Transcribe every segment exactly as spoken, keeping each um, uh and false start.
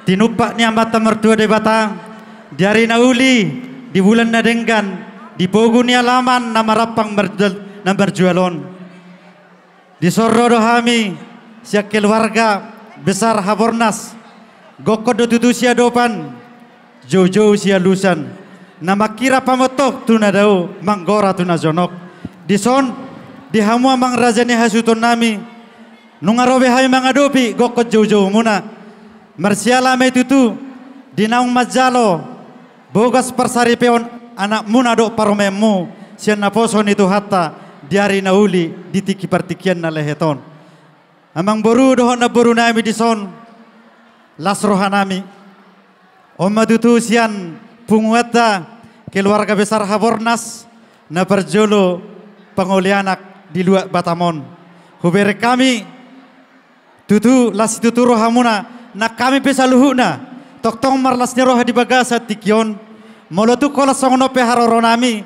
Tinumpak ni Amanta Martua Debata, di ari na uli, di bulan na denggan, di pogu ni alaman na marampang marjual, na marjual on. Dison ro do hami, sian keluarga besar Habornas, gokkon do tutu siadopan, joujou sialusan, na mangkira pamontong tu na dao, manggora tu na jonok. Dison, di hamu amang raja ni hasuhuton nami, nunga ro be hami mangadopi gokkon joujoumuna. Marsiala ma i tutu, di naung manjalo bogas parsaripeon anakmuna dohot parumaenmu, sian naposo ni Tuhanta, di ari na uli, di tingki partingkian na lehet on. Amangboru dohot namboru nami dison, las roha nami. On ma tutu sian punguanta, keluarga besar Habornas, na parjolo pangoli anak di luat Batam on. Hubereng hami, tutu, las situtu rohamuna, nang hami pe saluhutna, tongtong marlas ni roha di bagasan tingki on, molo tung holan songon on pe haroro nami,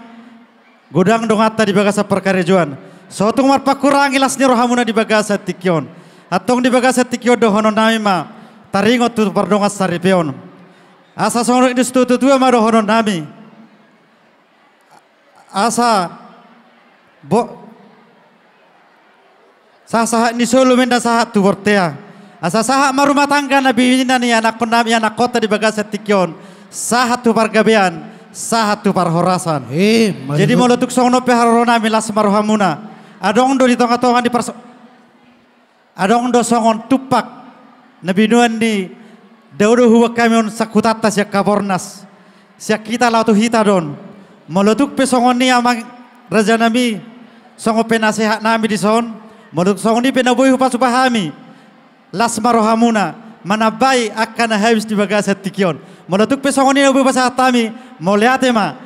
godang donganta di bagasan parkarejoan. So tung marpangkurangi las ni rohamuna di bagasan tingki on. Antong di bagasan tingki on dohonon nami ma, taringot tu pardongan saripeon. Asa songon nidok ni situatua ma dohonon nami. Asa bo-, sahat-sahat ni solu ma inna sahat tu bontean. Asa sahat ma rumah tangga na bibina ni anakkon nami, anakkonta di bagasan tingki on, sahat tu pargabean, sahat tu parhorasan. Eh, jadi molo tung songon on pe haroro nami, las ma rohamuna. Adong do di tonga-tonga ni parso-, adong do songon tumpak na binoan ni dao do huboan hami on sangkutanta sian Habornas. Sian hita laho tu hita do on. Molo tung pe songon i amang raja nami, songon penasehat nami dison, molo tung songon i pe na boi hupasupasu hami, las ma rohamuna, manambai angka na habis di bagasan tingki on. Molo tung pe songon i na boi hupasahat hami, mauliate ma.